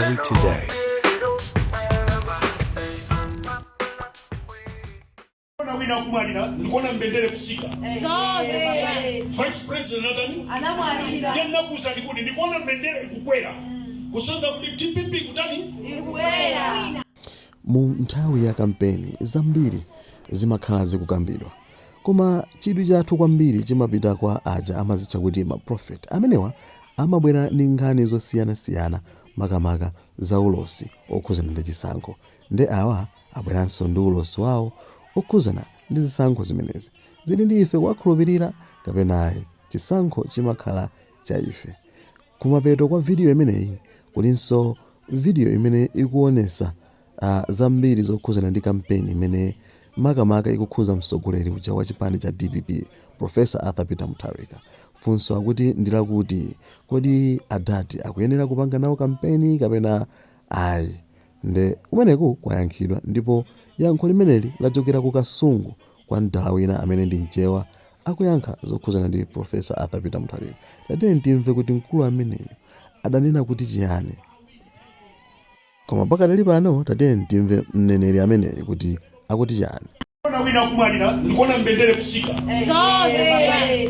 Malawi Today. Ona wina kumwalira, ndikuona mbendere kusika. Vice President natani? Anamwalira. Ndinakuuza ndikuti ndikuona mbendere ikukwera, kusonza kuti DPP kutani? Ikwera. Mu nthawi ya kampeni zambiri zimakhala zikukambidwa, koma chidwi chathu kwambiri chimapita kwa aja amazitcha kuti ma prophet. Amenewa amabwera ndi nkhani zosiyanasiyana, makamaka za ulosi okhuzana ndi chisankho. Nde awa abweranso ndi ulosi wawo okhuzana ndi zisankho zimenezi. Zili ndi ife kuwakhulupirira kapena ayi, chisankho chimakhala cha ife. Kumapeto kwa video imeneyi kulinso video imene ikuonesa zambiri zokhuzana ndi kampeni imene makamaka ikukhuza mtsogoleri uja wa chipani cha DPP, Professor Arthur Peter Mutharika. Funso akuti ndilakuti, kodi adati akuyenera kupanga nawo kampeni kapena ayi? Nde kumeneku kwayankhidwa, ndipo yankho limeneli lachokera ku Kasungu kwa mdala wina amene ndi Mchewa, akuyankha zokhuzana ndi Professor Arthur Peter Mutharika. Tatiyeni timve kuti mkulu ameneyu adanena kuti chiyani. Koma pakadali pano tatiyeni timve mneneri ameneyu kuti akuti chani. Ona wina kumwalira, ndikuona mbendere kusika.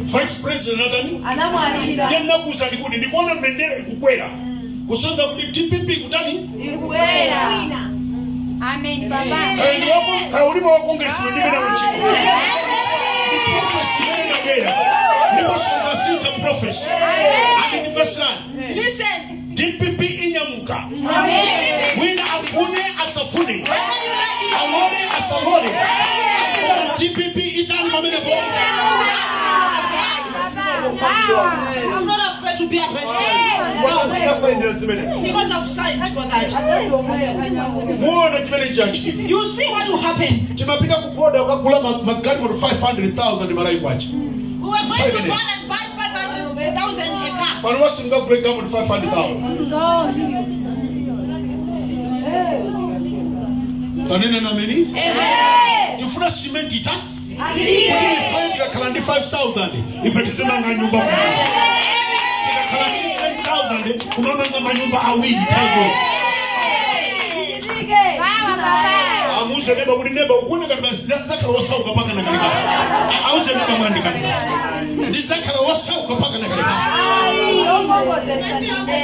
Vice President natani? Anamwalira. Ndinakuuza ndikuti ndikuona mbendere ikukwera, kusonza kuti DPP kutani? Ikwera. Amen, baba. Kaya ndiwapo, kaya ulipo wa Congress, ndimene kuchita ndi prophecy imene inabwera, ndipo sizasintha prophecy. Andimveserani. Listen. DPP inyamuka, wina afune asafune, Whether you like it, alole asalole, DPP itani pamenepo? Guys, I'm not afraid to be arrested. No, Kasayindira zimene because I've signed for that. Muona chimene chachitika. You see what will happen. Timapita ku boda ukagula magalimoto 500,000 Malawi kwacha. We were going to go and buy 500,000 a car. Pano wasingagule galimoto 500,000. Tanena nameni. Amen. Tifuna simenti itani kuti ife tikakhala ndi 5000 ife tizimanga nyumba kumene, tikakhala ndi 10,000 kumamanga manyumba awiri nthawi. Amuze neba kuti, "Neba, ukuona ngati basi ndizakhala wosauka paka na kalekale?" Auze neba mwandikanika, "Ndizakhala wosauka paka na kalekale?"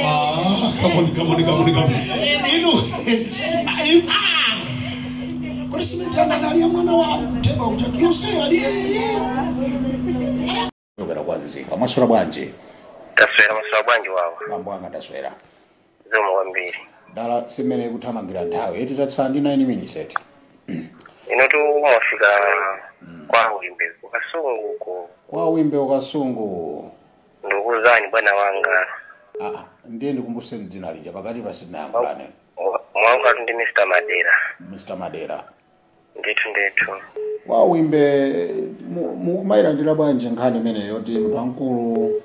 Ah, come on, come on, come on, come on. Inu ah, kuti simenti anadali ya mwana wa Teba uja yonse ali. Chokera kwa Nzika, mwaswera bwanji? Taswera, maswera bwanji wawa? Bambo anga, ndaswera. Zikomo kwambiri. Dala simene kuthamangira nthawi eti, tatsala ndi 9 minutes eti. Inotu mwafika kwa Wimbe kuKasungu uko. Kwa Wimbe uKasungu. Ndikuzani bwana wanga. Aa, ndiye ndikumbuseni dzina lija, pakati pasinayankhulane. Mwankatu ndi Mr Madera. Mr Madera. Ndithu ndithu. Kwa Wimbe, mukumayilandira bwanji nkhani imeneyo yoti munthu wamkulu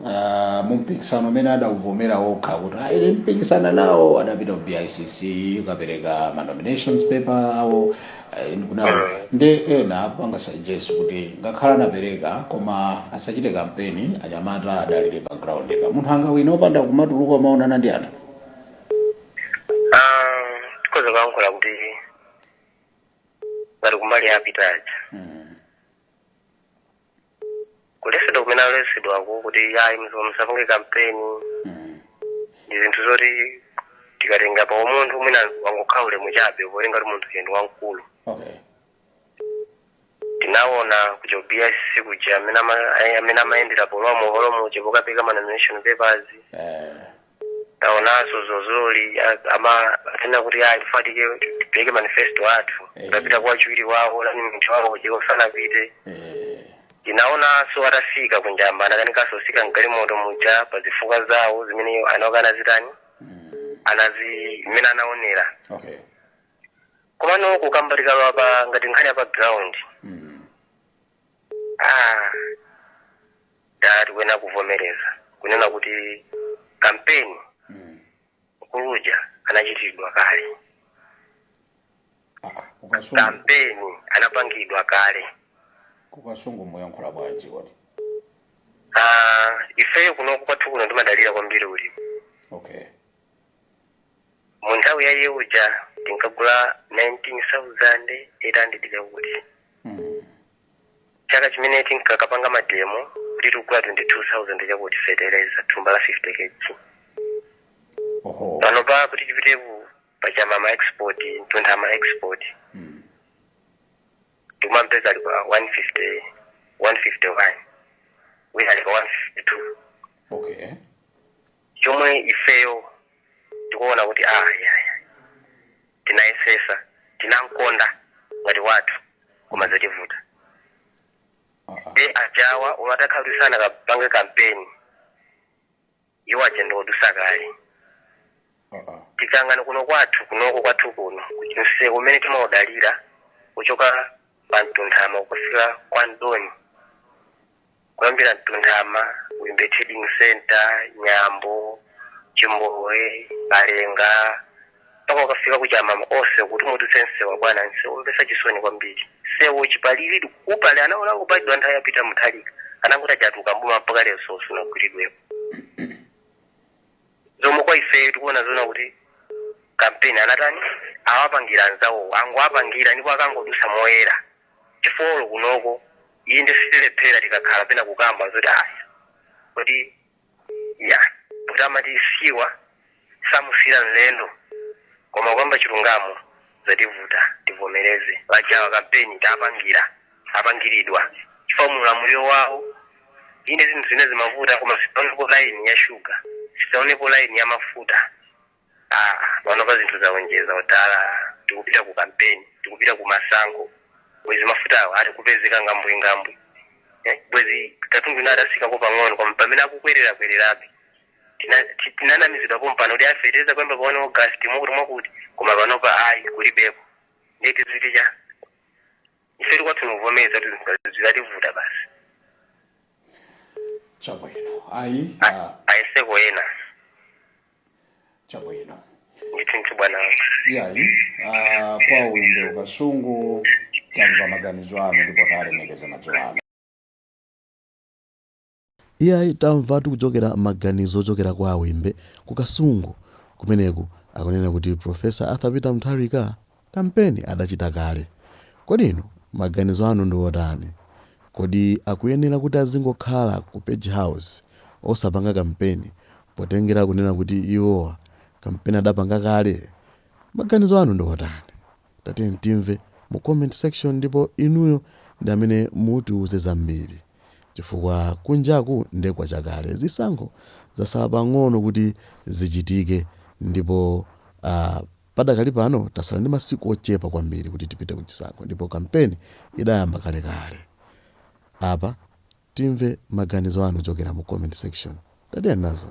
mu mpikisano umene adawuvomera okha kuti "Ah, ine mpikisana nawo," adapita ku BICC kukapereka ma nominations paper awo, kunawo ndi ena apanga suggest kuti ngakhala anapereka koma asachite kampeni, anyamata adalire pa ground pa. Munthu angawina opanda kumatuluka maonana ndi anthu? Ah, tikhoza kuyankhula kuti ngati kumbali yapitaja, kulesedwa kumene alesedwako kuti ayi, musapange kampeni, ndi zinthu zoti tikatenga pa umunthu mwina wangokhala ulemu chabe, potenga kuti munthu ndi wamkulu. Tinaona kuja ku BICC kuja amene amayendera polowa mu holo muja pokapereka ma nomination papers. Taonanso zozoli ama atena kuti ayi, tifatike tipereke manifesto athu. Tapita kwa chiwiri wawo, running mate wawo kuja usanapite. Tinaonanso atafika kunjamba anakanikanso kusika mgalimoto muja pa zifukwa zawo zimene anawaka anazitani, anazi mmene anaonera. Komano kukamba tikalowa pa ngati nkhani ya pa ground, ah, da tikuyenera kuvomereza kunena kuti kampeni kuluja anachitidwa kale. Ah, kuKasungu? Kampeni anapangidwa kale. KuKasungu muyankhula bwanji kodi? Ah, ifeyo kunoku kwathu kuno timadalira kwambiri ulimi. Mu nthawi Nthawi ya yeuja tinkagula 19,800 chakuti. Chaka chimene tinkakapanga mademo kuti tikugula 22,000 chakuti fertilizer thumba la 50 kg. Oho. Pano pa kuti tipite ku pachama ma export, mtuntha ma export, tikumampeza ali pa 150, 151, wina ali pa 152. Chomwe ifeyo tikuona kuti yaya tinayesesa, tinankonda ngati wathu, koma zativuta. De ajawa umatakhala kuti sanakapange kampeni, iwo aja ndiodusa kale. Tikangana kuno kwathu, kunoko kwathu kuno msewu umene timaudalira kuchoka pa Mtunthama kufika kwa Ndoni, kuyambira Mtunthama, Wimbe Trading Center, Nyambo, Chimbowe, Kalenga, mpaka ukafika kuchamama onse kuti mudutse msewu bwana, msewu umvesa chisoni kwambiri. Msewu chipaliridi upale anaona kupalidwa nthawi yapita Mutharika, ananguti achatuka mbuma, mpaka lero sosunagwiridwepo. Zomwe kwa ife tikuona zona kuti kampeni anatani, awapangira anzawo, angoapangira ndipo akangodusa moyera chifolo kunoko. Iye ndi sitilephera tikakhala pena kukamba zoti aya kuti ya kuti amati siwa samusira mlendo, koma kwamba chilungamo zativuta, tivomereze vajawa kampeni tapangira, apangiridwa chifukwa mulamuliro wawo ine zinthu zine zimavuta, koma sitaonepo line ya shuga, sitaonepo line ya mafuta. Pano pa zinthu zawonjeza utala, tikupita ku kampeni, tikupita ku masankho, bwezi mafuta awo ati kupezeka ngambwe ngambwe. Bwezi katundu ina atasikako pang'ono, koma pamene akukwerera kwererabe tinanamizidwapo mpano kuti afetereza kuyamba paone August mwakuti mwakuti, koma panopa ayi, kulibeko. Ndeti ziti cha ife tikwathu novomeza kuti zinthu zikativuta basi. Chabwino, ayi. Ayeseko ena. Chabwino. Ndithu bwana. Iyayi, kwa Wimbe Ukasungu, tamva maganizo anu ndipo talemekeza madzulo ano. Iyayi, tamvatu kuchokera maganizo ochokera kwa Awimbe kukasungu kumeneku, akunena kuti Professor Arthur Peter Mutharika kampeni adachita kale. Kodi inu maganizo anu ndi otani? Kodi akuyenera kuti azingokhala ku Page House osapanga kampeni, potengera kunena kuti iwowa kampeni adapanga kale? Maganizo anu ndi otani? Tatiyeni timve mu comment section, ndipo inuyo ndi amene mutiuze zambiri, chifukwa kunjaku ndekwa chakale, zisankho zasala pang'ono kuti zichitike, ndipo padakali pano tasala ndi masiku ochepa kwambiri kuti tipite ku chisankho, ndipo kampeni idayamba kalekale. Apa timve maganizo anu ochokera mu comment section. Tatiyeni nazo.